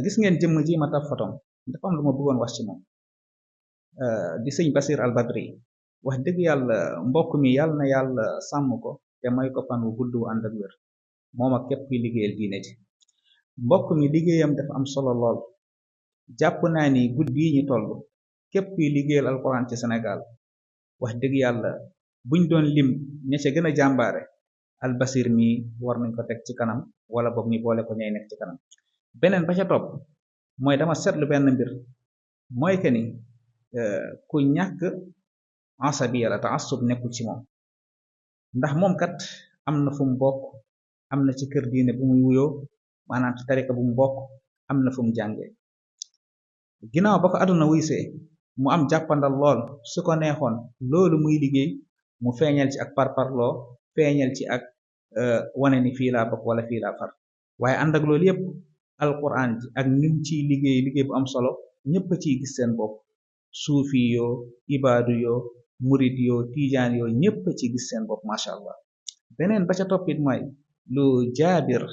gis ngeen jëmm ji ma taf fotom dafa am lu ma bëggoon wax ci moom di sëñ Basir al Badri wax dëgg yàlla mbokk mi yàlla na yàlla sàmm ko te may ko fan wu gudd wu ànd ak wér moom ak képp kuy liggéeyal diine ji mbokk mi liggéeyam dafa am solo lool jàpp naa ni guddi yi ñu toll képp kuy liggéeyal alquran ci Sénégal wax dëgg yàlla buñ doon lim ña ca gën a jàmbaare al Basir mi war nañ ko teg ci kanam wala boog ñu boole ko ñay nekk ci kanam beneen ba ca topp mooy dama seetlu benn mbir mooy que ni ku ñàkk asabiya la taassub nekkul ci moom ndax moom kat am na fu mu bokk am na ci kër diine bu muy wuyoo maanaam ci tarika bu mu bokk am na fu mu jàngee ginnaaw ba ko àdduna wuysee mu am jàppandal lool su ko neexoon loolu muy liggéey mu feeñal ci ak parparloo feeñal ci ak wane ni fii laa bokk wala fii laa far waaye ànd ak loolu yépp alquran ji ak nim ciy liggéey bu am solo ñëpp a ciy gis seen bopp suufi yoo ibaadu yoo murid yoo tiijaan yoo ñëpp a ci gis seen bopp macha allah beneen ba ca toppit mooy lu jaabir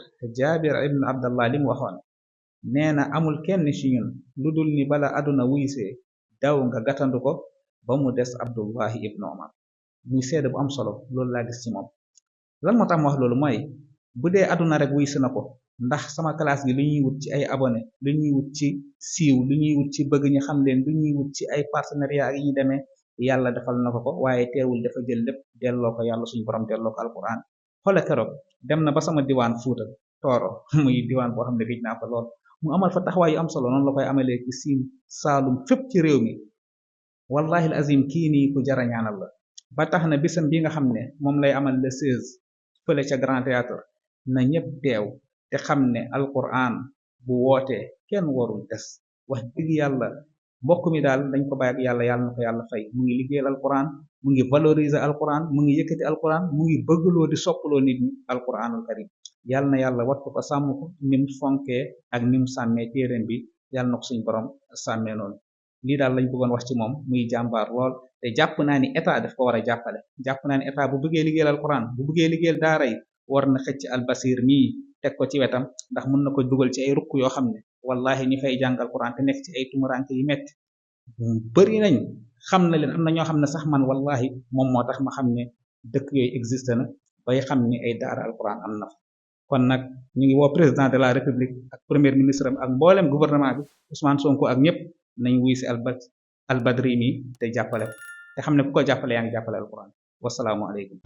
ibn abdallah li mu waxoon nee na amul kenn ci ñun lu dul ni bala àdduna wuysee daw nga gàttandu ko ba mu des abdullahi ibnu omar muy seede bu am solo loolu laa gis ci moom lan moo tax ma wax loolu mooy bu dee àdduna rek wuysi na ko ndax sama classe gi lu ñuy wut ci ay abonné lu ñuy wut ci siiw lu ñuy wut ci bëgg ñu xam leen lu ñuy wut ci ay partenariat ak yi ñu demee yàlla defal na ko waaye teewul dafa jël lépp delloo ko yàlla suñu borom delloo ko alquran xoole keroog dem na ba sama diwaan Fuuta Tooro muy diwaan boo xam ne fii naa fa lool mu amal fa taxawaay yu am solo noonu la koy amalee ci Siin Saalum fépp ci réew mi wallahi al azim kii nii ku jara ñaanal la ba tax na bisam bi nga xam ne moom lay amal le 16 fële ca Grand Théâtre na ñëpp teew te xam ne alquran bu wootee kenn warul des wax dëgg yàlla mbokk mi daal dañ ko bàyyi ak yàlla yàlla na ko yàlla fay mu ngi liggéeyal alquran mu ngi valoriser alquran mu ngi yëkkati alquran mu ngi bëggloo di soppaloo nit ñi alquranul karim yàlla na yàlla wattu ko sàmm ko nim fonkee ak nim sàmmee téeréem bi yàlla na ko suñu borom sàmmee noonu lii daal lañ bëggoon wax ci moom muy jàmbaar lool te jàpp naa ni état daf ko war a jàppale jàpp naa ni état bu bëggee liggéeyal alquran bu bëggee liggéeyal daara yi war na xëcc al Basir mii teg ko ci wetam ndax mën na ko dugal ci ay rukk yoo xam ne wallahi ñi fay jàng alquran te nekk ci ay tumuranke yi metti bëri nañ xam na leen am na ñoo xam ne sax man wallahi moom moo tax ma xam ne dëkk yooyu existe na bay xam ni ay daara alquran am na fa kon nag ñu ngi woo président de la république ak premier ministre am ak mboolem gouvernement bi Ousmane Sonko ak ñëpp nañ wuy si al Badri mi te jàppale te xam ne ku ko jàppale yaa ngi jàppale alquran wasalaamu aleykum